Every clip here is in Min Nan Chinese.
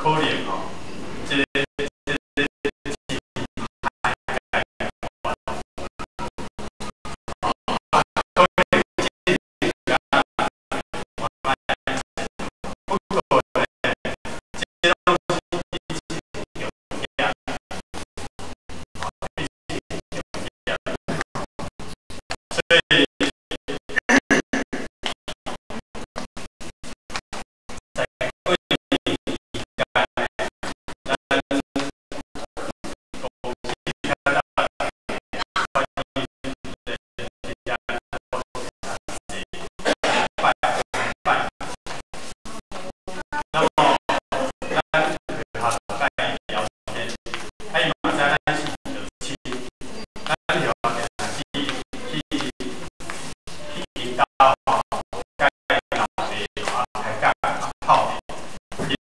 可能吼，這個這個真歹解決。可能這個不過呢，這攏是重點，重點。所以。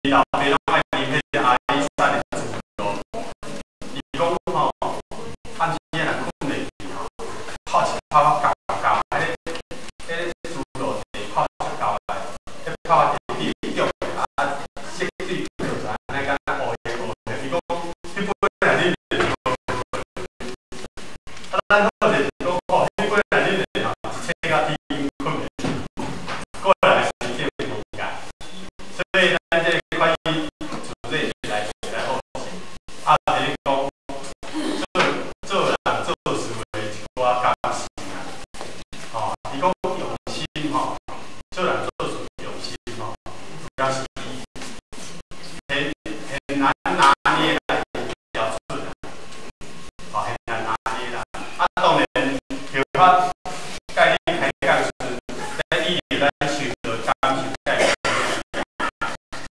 老爸攏愛啉彼個阿里山的自露，伊講吼，暗時仔若睏袂去吼，泡一泡仔膠膠，彼個自露茶泡出膠來，彼泡仔茶滴中啊，色水就按呢敢若烏黑烏黑。伊講，彼杯若啉就無睏。啊，咱好者是講吼，彼杯若啉就吼，一醒到天睏袂去，過來時間無共，所以咱這個。啊，就是講做做人做事的一寡感性啊，吼，伊講用心吼，做人做事用心吼，有當時很難拿捏來標準啊，吼，很難拿捏啦。啊，當然，就較佮你開講時，咱以後咱受到感受介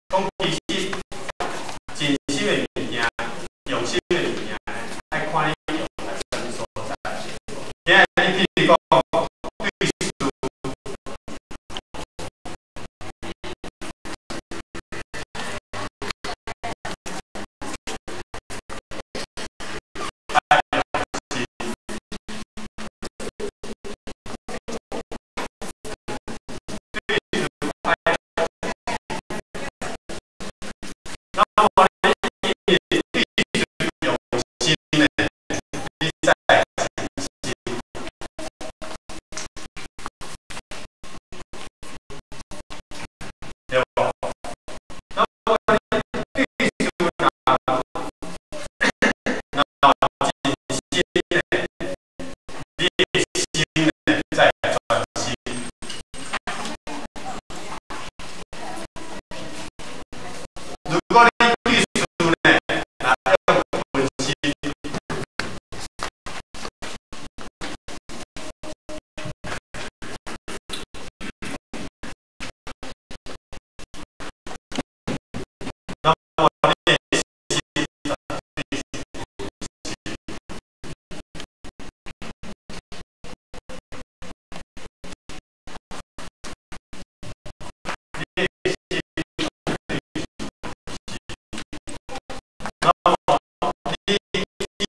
講其實真心的物件。用心的物件，愛看你用佇啥物所在。今仔日你譬如講對事，愛用心，對事愛，那麼你對事用心呢，你才會盡心。對無？那麼你對事若盡心呢，你的心呢才會專心。如果你對事呢，若用分心，那麼你的心絕對是分心。你的心絕對是分心。那麼你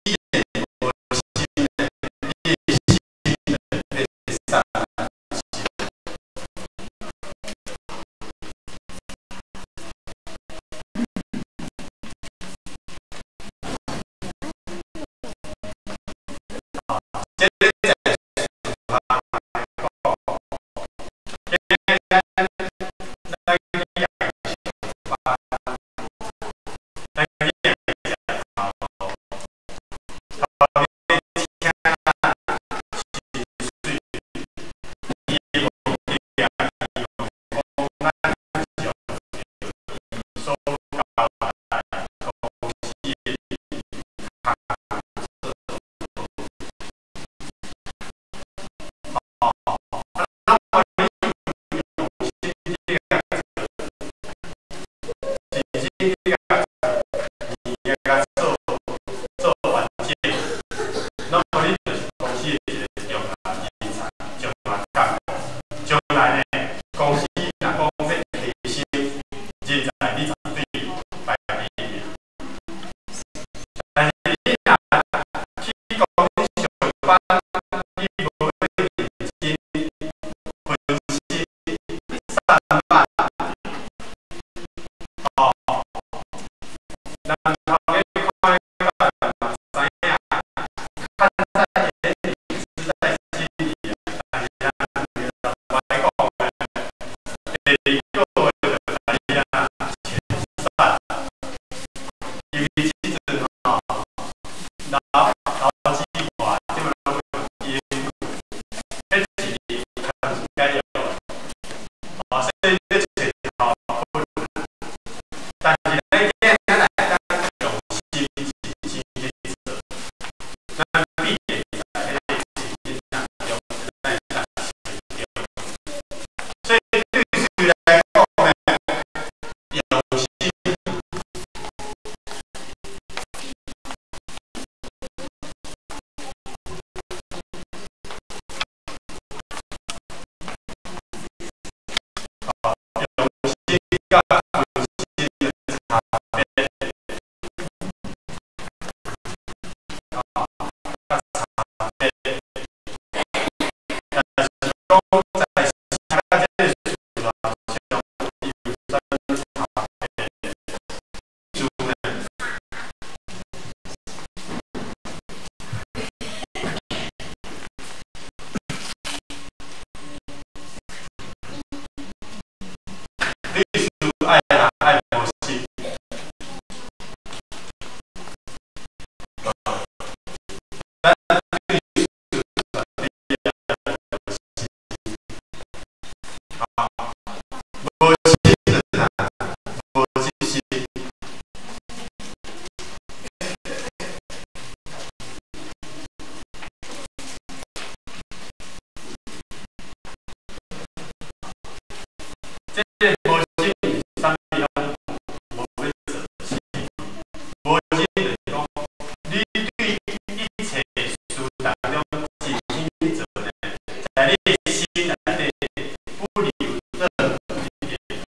以前無心呢，你的心就變散心。這個在數學來講，咱咱去上班，咱去食頭路，頭家請咱薪水，伊目的啊，希望講咱是用伊所交代公司的工作。哦，那麼你用心去共做，真心去共做，物件共做做完整，那麼你就是公司的一個重要人才、重要幹部。將來呢，公司若講欲提升人才，你絕對排第一名。但是你若去公司上班，你無欲認真分析散漫，哦，老老子看，这摆拢用英语，彼一字含解药，哦，所以咧揣头分。但是咱今日咱会当用心尽心去做，咱必定在彼个情境当中，咱会当成长。所以对事来讲呢，用心。用心佮分心的差別，佮差別，但是講在這個事上，伊有啥物差別？意思呢？對事愛人愛無心，咱對事絕對愛有心，無心就啥？無執心。這个無心是啥物攏無欲做事，無心就是講，你對一切事當中盡心去做呢，在你的心內底不留任何一點痕跡。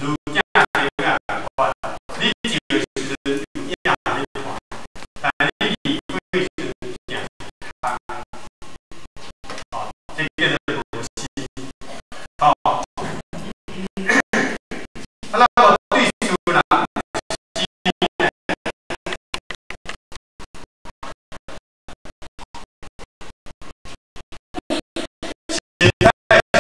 如鏡子仝款，你照的時陣有影咧看，但你離開的時陣鏡是空。這叫做無心。啊，咱無對事若心呢？心態上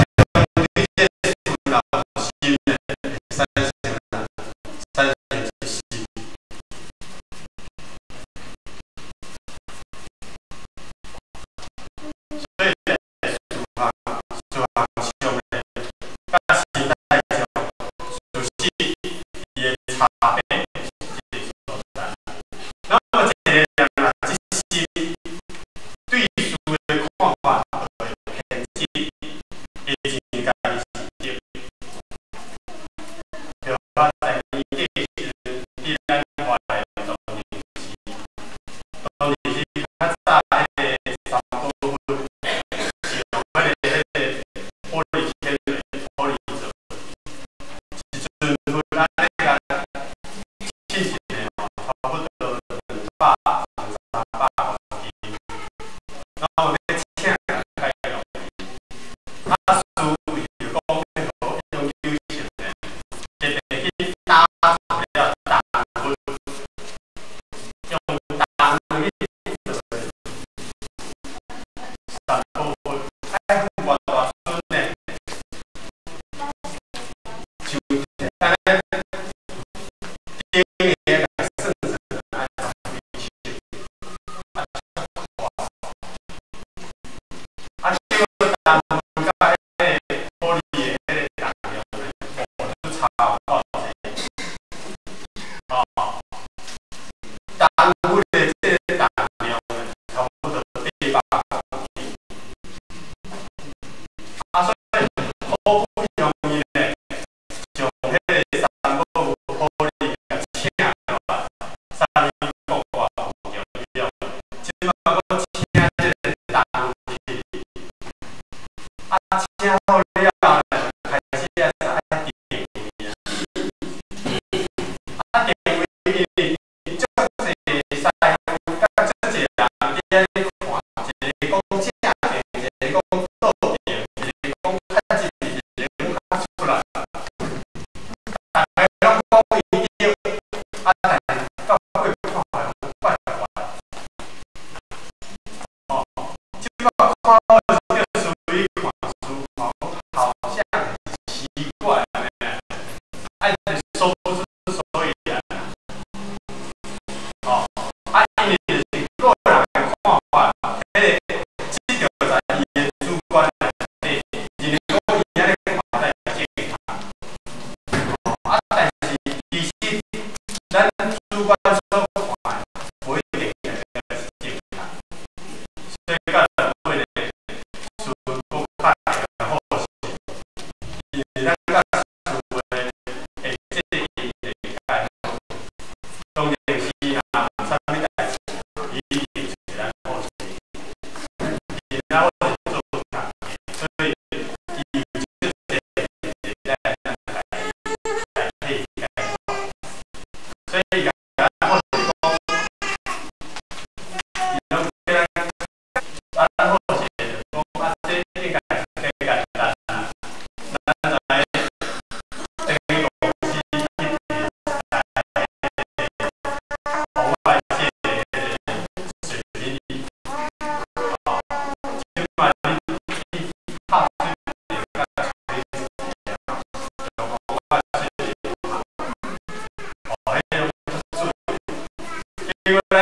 對這個事若有心呢，會產生啥？產生一心。所以在事項上呢，佮心態上，事實伊的差別是這个所在。那麼一個人若這心對事的看法就會偏執，會真家己是對。對啊，在年底時陣，佇咱花蓮當陣時，當陣時較早彼个三寶佛是用彼个玻璃纖維玻璃做，一尊佛按呢共稱一下吼，差不多200、300公斤，然後欲請較容易。啊，師為著講欲予永久性的，特別去打造了銅佛，用銅去做的三寶佛，愛放偌大尊呢？像按呢頂个共算算愛10幾尺，啊，足寬。啊，結果銅佛佮彼個玻璃的彼個重量呢，哦，就差有夠濟。銅佛的這個重咱主觀所看，無一定是正確，所以到尾咧，事閣較會好勢，因為咱佮事的會這因會較好。當然是若有啥物代誌，伊一定揣咱好勢。因咱我是做工的，所以伊有這個咱來替伊解決。所以咱好勢講，伊攏叫咱，啊，咱好勢就講啊，這應該是較簡單啦。咱來等於公司去提紅外線的水平儀，哦，這擺你去拍水會較吹用紅外線哦，彼種水，結果咱